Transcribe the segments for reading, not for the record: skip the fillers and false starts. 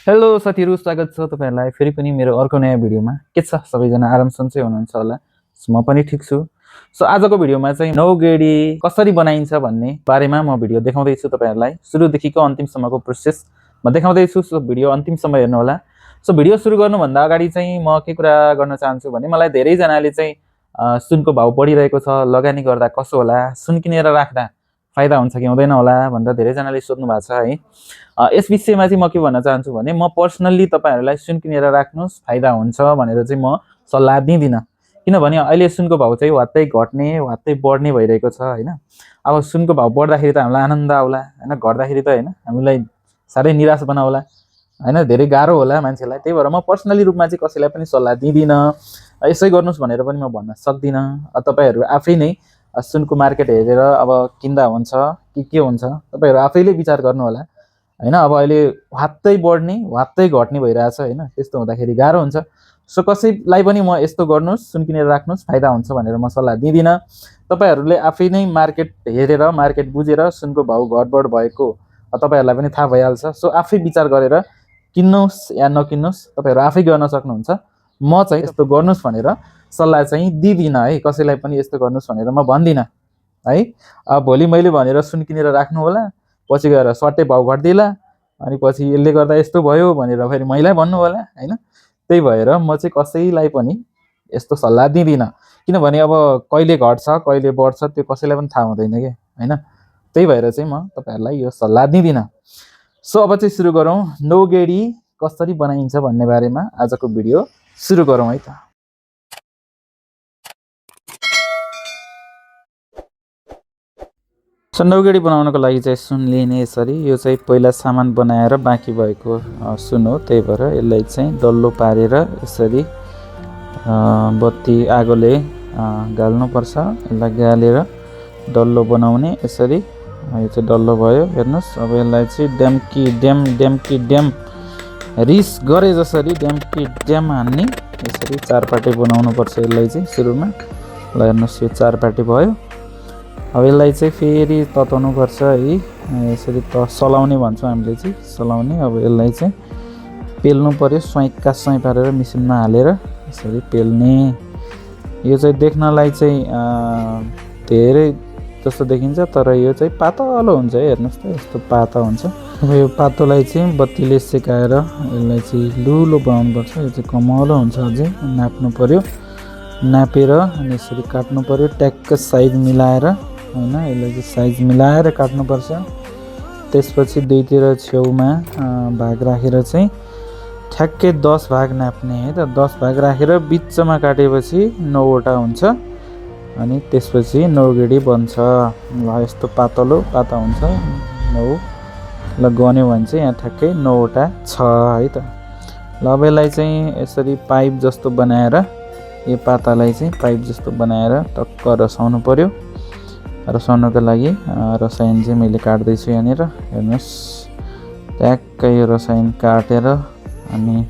Hello साथीहरु, स्वागत छ तपाईहरुलाई फेरि पनि मेरो अर्को नयाँ भिडियोमा। के छ सबैजना आराम सन्चै हुनुहुन्छ होला? म पनि ठीक छु। सो आजको भिडियोमा चाहिँ नौगेडी कसरी बनाइन्छ भन्ने बारेमा म भिडियो देखाउँदै छु तपाईहरुलाई। सुरुदेखिको अन्तिमसम्मको प्रोसेस म देखाउँदै छु। सो भिडियो अन्तिमसम्म हेर्नु होला। सो भिडियो सुरु गर्नुभन्दा अगाडि चाहिँ म के कुरा गर्न चाहन्छु भने मलाई धेरै जनाले चाहिँ सुनको भाउ बढिरहेको छ, लगानी गर्दा कसो होला, सुन किनेर राख्दा फाइदा हुन्छ कि हुँदैन होला भनेर धेरै जनाले सोध्नु भएको छ है। यस विषयमा चाहिँ म के भन्न चाहन्छु भने म पर्सनल्ली तपाईहरुलाई सुन किनेर राख्नुस्, फाइदा हुन्छ भनेर चाहिँ म सल्लाह दिदिन। किनभने अहिले सुनको भाउ चाहिँ वात्तै घट्ने, वात्तै बढ्ने भइरहेको छ हैन। अब सुनको भाउ बढ्दाखेरि त हामीलाई आनन्द आउला हैन, घट्दाखेरि त हैन हामीलाई साह्रै निराश बनाउला हैन, धेरै गाह्रो होला मान्छेलाई। त्यही भएर म पर्सनली रूपमा चाहिँ कसैलाई पनि सल्लाह दिदिन। यसै गर्नुस् भनेर पनि म भन्न सक्दिन। तपाईहरु आफै नै सुनको मार्केट हेरेर अब किन्दा हुन्छ कि के हुन्छ तपाईहरु आफैले विचार गर्नु होला हैन। अब अहिले वात्तै बढ्ने वात्तै घट्ने भइरहेछ हैन, त्यस्तो हुँदाखेरि गाह्रो हुन्छ। सो कसैलाई पनि म यस्तो गर्नुस्, सुन किनेर राख्नुस्, फाइदा हुन्छ भनेर म सल्लाह दिदिन। तपाईहरुले आफै नै मार्केट हेरेर, मार्केट बुझेर सुनको भाउ घटबढ भएको तपाईहरुलाई पनि थाहा भइहाल्छ। सो आफै विचार गरेर किन्नुस् या नकिन्नुस् तपाईहरु आफै गर्न सक्नुहुन्छ। म चाहिँ यस्तो गर्नुस् भनेर सल्लाह चाहिँ दिदिन है, कसैलाई पनि यस्तो गर्नुस् भनेर म भन्दिन है। अब भोलि मैले भनेर सुन किनेर राख्नु होला, पछि गएर सट्टै भाउ घट्दिला अनि पछि यसले गर्दा यस्तो भयो भनेर फेरि मैलाई भन्नु होला हैन। त्यही भएर म चाहिँ कसैलाई पनि यस्तो सल्लाह दिदिन। किनभने अब कहिले घट्छ कहिले बढ्छ त्यो कसैलाई पनि थाहा हुँदैन के हैन। त्यही भएर चाहिँ म तपाईहरुलाई यो सल्लाह दिदिन। सो अब चाहिँ सुरु गरौँ, नौगेडी कसरी बनाइन्छ भन्ने बारेमा आजको भिडियो सुरु गरौँ है त। सो नौगेडी बनाउनको लागि चाहिँ सुन लिने यसरी, यो चाहिँ पहिला सामान बनाएर बाँकी भएको सुन हो। त्यही भएर यसलाई चाहिँ डल्लो पारेर यसरी बत्ती आगोले गाल्नुपर्छ। यसलाई गालेर डल्लो बनाउने यसरी। यो चाहिँ डल्लो भयो हेर्नुस्। अब यसलाई चाहिँ ड्याम्की रिस गरे जसरी ड्याम हान्ने यसरी चारपाटे बनाउनु पर्छ यसलाई चाहिँ सुरुमा। ल हेर्नुस्, यो चारपाटे भयो। अब यसलाई चाहिँ फेरि तताउनु पर्छ है, यसरी सलाउने भन्छौँ हामीले चाहिँ, सलाउने। अब यसलाई चाहिँ पेल्नु पर्यो, स्वाइँका स्वाइँ पारेर मिसिनमा हालेर यसरी पेल्ने। यो चाहिँ देख्नलाई चाहिँ धेरै जस्तो देखिन्छ तर यो चाहिँ पातलो हुन्छ है, हेर्नुहोस् त यस्तो पाता हुन्छ। अब यो पातोलाई चाहिँ बत्तीले सेकाएर यसलाई चाहिँ लुलो बनाउनु पर्छ। यो चाहिँ कमलो हुन्छ, अझै नाप्नु पर्यो। नापेर अनि यसरी काट्नु पर्यो ट्याक्क साइज मिलाएर हैन। यसलाई चाहिँ साइज मिलाएर काट्नुपर्छ। त्यसपछि दुईतिर छेउमा भाग राखेर चाहिँ ठ्याक्कै 10 भाग नाप्ने है त। 10 भाग राखेर बिचमा काटेपछि 9 वटा हुन्छ अनि त्यसपछि नौगेडी बन्छ। ल यस्तो पातलो पाता हुन्छ 9। ल गन्यो भने चाहिँ यहाँ ठ्याक्कै 9 वटा छ है त। ल अब यसलाई चाहिँ यसरी पाइप जस्तो बनाएर यो पातालाई चाहिँ पाइप जस्तो बनाएर टक्क रसाउनु पर्यो। रसाउनको लागि रसायन चाहिँ मैले काट्दैछु यहाँनिर हेर्नुहोस्। ट्याक्क यो रसायन काटेर अनि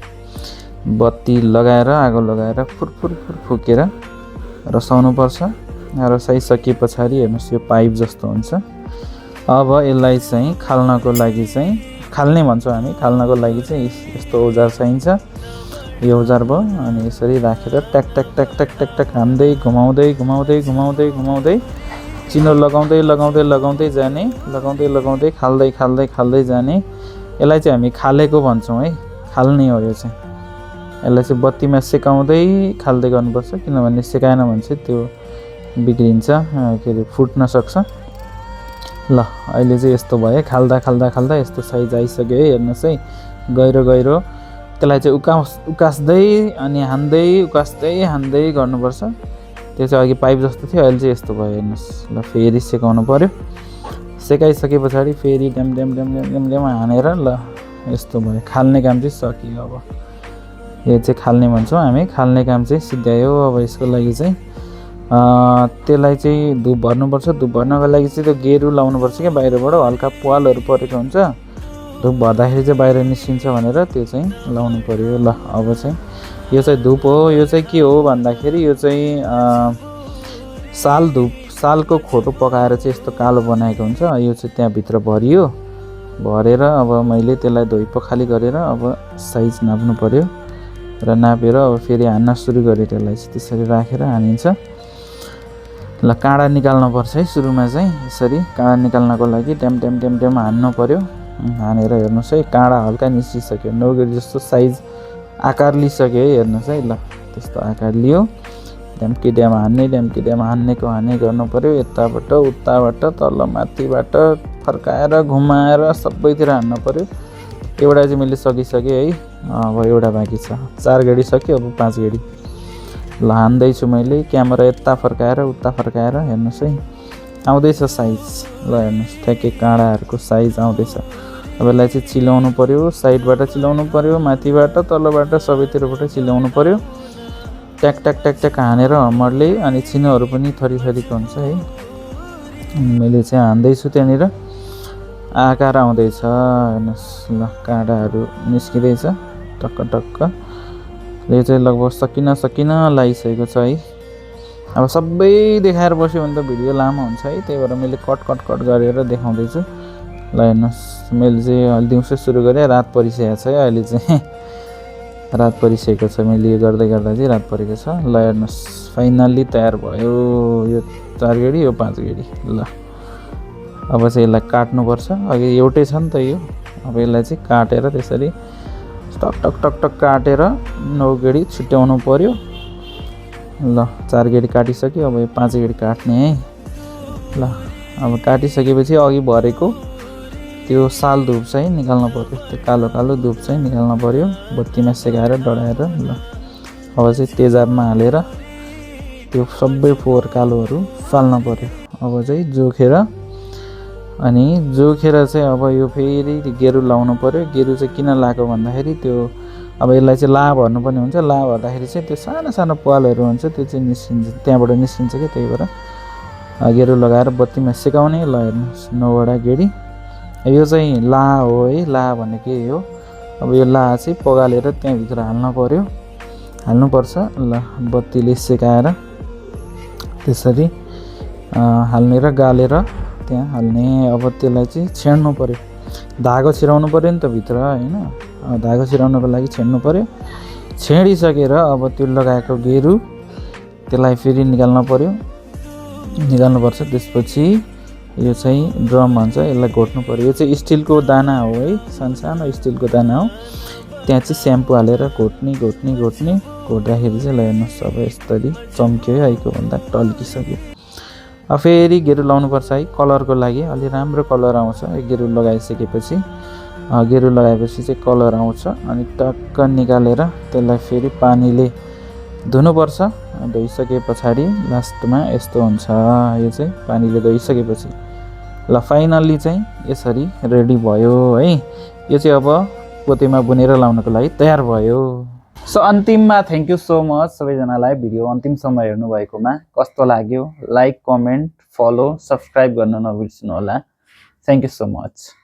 बत्ती लगाएर आगो लगाएर फुरफुर फुकेर रसाउनु पर्छ। रसाइसके पछाडि हेर्नुहोस् यो पाइप जस्तो हुन्छ। अब यसलाई चाहिँ खाल्नको लागि चाहिँ खाल्ने भन्छौँ हामी, खाल्नको लागि चाहिँ यस्तो औजार चाहिन्छ। यो औजार भयो अनि यसरी राखेर ट्याक ट्याक ट्याक ट्याक ट्याक ट्याक हान्दै घुमाउँदै घुमाउँदै घुमाउँदै घुमाउँदै चिनो लगाउँदै लगाउँदै लगाउँदै जाने, लगाउँदै लगाउँदै खाल्दै खाल्दै खाल्दै जाने। यसलाई चाहिँ हामी खालेको भन्छौँ है, खाल्ने हो यो चाहिँ। यसलाई चाहिँ बत्तीमा सेकाउँदै खाल्दै गर्नुपर्छ, किनभने सेकाएन भने चाहिँ त्यो बिग्रिन्छ, के अरे फुट्न सक्छ। ल अहिले चाहिँ यस्तो भयो, खाल्दा खाल्दा खाल्दा यस्तो साइज आइसक्यो है, हेर्नुहोस् है गहिरो गहिरो। त्यसलाई चाहिँ उकास्दै अनि हान्दै उकास्दै हान्दै गर्नुपर्छ। त्यो चाहिँ अघि पाइप जस्तो थियो, अहिले चाहिँ यस्तो भयो हेर्नुहोस्। ल फेरि सेकाउनु पर्यो। सेकाइसके पछाडि फेरि ड्याम ड्याम ड्याम ड्याम ड्याम ड्याम हानेर ल यस्तो भयो। खाल्ने काम चाहिँ सकियो। अब यो चाहिँ खाल्ने भन्छौँ हामी, खाल्ने काम चाहिँ सिद्ध्यायो। अब यसको लागि चाहिँ त्यसलाई चाहिँ धुप भर्नुपर्छ। धुप भर्नको लागि चाहिँ त्यो गेरु लाउनुपर्छ क्या, बाहिरबाट हल्का प्वालहरू परेको हुन्छ, धुप भर्दाखेरि चाहिँ बाहिर निस्किन्छ भनेर त्यो चाहिँ लाउनु पर्यो। ल अब चाहिँ यो चाहिँ धुप हो। यो चाहिँ के हो भन्दाखेरि यो चाहिँ साल धुप, सालको खोटो पकाएर चाहिँ यस्तो कालो बनाएको हुन्छ। यो चाहिँ त्यहाँभित्र भरियो भरेर अब मैले त्यसलाई धोइ पखाली गरेर अब साइज नाप्नु पर्यो र नापेर अब फेरि हान्न सुरु गरेँ। त्यसलाई चाहिँ त्यसरी राखेर हानिन्छ। ल काँडा निकाल्नु पर्छ है सुरुमा चाहिँ। यसरी काँडा निकाल्नको लागि ट्याम ट्याम ट्याम ट्याम हान्नु पर्यो। हानेर हेर्नुहोस् है काँडा हल्का निस्किसक्यो, नौगेडी जस्तो साइज आकार लिइसक्यो है। हेर्नुहोस् है, ल त्यस्तो आकार लियो। ड्याम्की ड्याम हान्नेको हान्ने गर्नु पर्यो। यताबाट उताबाट तल माथिबाट फर्काएर घुमाएर सबैतिर हान्नु पर्यो। एउटा चाहिँ मैले सकिसकेँ है। अब एउटा बाँकी छ। 4 गेडी सक्यो, अब 5 गेडी। ल हान्दैछु मैले। क्यामेरा यता फर्काएर उता फर्काएर हेर्नुहोस् है, आउँदैछ साइज। ल हेर्नुहोस् ठ्याक्कै काँडाहरूको साइज आउँदैछ। अब यसलाई चाहिँ चिलाउनु पर्यो, साइडबाट चिलाउनु पर्यो, माथिबाट तलबाट सबैतिरबाट चिलाउनु पर्यो। ट्याक ट्याक ट्याक ट्याक हानेर हमरले। अनि छिनोहरू पनि थरी थरीको हुन्छ है। मैले चाहिँ हान्दैछु, त्यहाँनिर आकार आउँदैछ हेर्नुहोस्। ल काँडाहरू निस्किँदैछ टक्क टक्क। यो चाहिँ लगभग सकिन लागिसकेको छ है। अब सबै देखाएर बस्यो भने त भिडियो लामो हुन्छ है, त्यही भएर मैले कट गरेर देखाउँदैछु। ल हेर्नुहोस् मैले चाहिँ अहिले दिउँसो सुरु गरेँ, रात परिसकेको छ है। अहिले चाहिँ रात परिसकेको छ, मैले यो गर्दा चाहिँ रात परेको छ। ल हेर्नुहोस् फाइनल्ली तयार भयो। यो 4 गेडी, यो 5 गेडी। ल अब चाहिँ यसलाई काट्नुपर्छ। अघि एउटै छ नि त यो। अब यसलाई चाहिँ काटेर त्यसरी टक टक टक टक काटेर 9 गेडी छुट्याउनु पर्यो। ल 4 गेडी काटिसक्यो, अब यो 5 गेडी काट्ने है। ल अब काटिसकेपछि अघि भरेको त्यो साल धुप चाहिँ निकाल्नु पर्यो। त्यो कालो कालो धुप चाहिँ निकाल्नु पर्यो, बत्तीमा सेकाएर डढाएर। ल अब चाहिँ तेजाबमा हालेर त्यो सबै फोहोर कालोहरू फाल्नु पर्यो। अब चाहिँ जोखेर चाहिँ अब यो फेरि गेरु लाउनु पर्यो। गेरु चाहिँ किन लाएको भन्दाखेरि त्यो अब यसलाई चाहिँ ला भर्नुपर्ने हुन्छ। ला भर्दाखेरि चाहिँ त्यो सानो सानो पालहरू हुन्छ, त्यो चाहिँ निस्किन्छ, त्यहाँबाट निस्किन्छ क्या। त्यही भएर गेरु लगाएर बत्तीमा सेकाउने। ल हेर्नुहोस् 9वटा गेडी। यो चाहिँ ला हो है। ला भनेको यही हो। अब यो ला चाहिँ पगालेर त्यहाँभित्र हाल्नुपर्छ। ल बत्तीले सेकाएर त्यसरी हाल्ने र गालेर त्यहाँ हाल्ने। अब त्यसलाई चाहिँ छेड्नु पर्यो, धागो छिराउनु पर्यो नि त भित्र होइन। धागो छिराउनको लागि छेड्नु पर्यो। छेडिसकेर अब त्यो लगाएको गेरु त्यसलाई फेरि निकाल्नुपर्छ। त्यसपछि यो चाहिँ ड्रम भन्छ, यसलाई घोट्नु पर्यो। यो चाहिँ स्टिलको दाना हो है, सानो स्टिलको दाना हो। त्यहाँ चाहिँ स्याम्पू हालेर घोट्ने। घोट्दाखेरि चाहिँ ल हेर्नुहोस् अब यसरी चम्क्यो है, आइको भन्दा टल्किसक्यो। अब फेरि गेरु लाउनुपर्छ है, कलरको लागि अलि राम्रो कलर आउँछ। गेरु लगाएपछि चाहिँ कलर आउँछ। अनि टक्क निकालेर त्यसलाई फेरि पानीले धुनुपर्छ। धोइसके पछाडि लास्टमा यस्तो हुन्छ। यो चाहिँ पानीले धोइसकेपछि ल फाइनल्ली चाहिँ यसरी रेडी भयो है। यो चाहिँ अब पोतेमा बुनेर लाउनको लागि तयार भयो। सो अन्तिममा थ्याङ्क यू सो मच सबैजनालाई भिडियो अन्तिमसम्म हेर्नु भएकोमा। कस्तो लाग्यो लाइक, कमेन्ट, फलो, सब्सक्राइब गर्न नबिर्सनु होला। Thank you so much.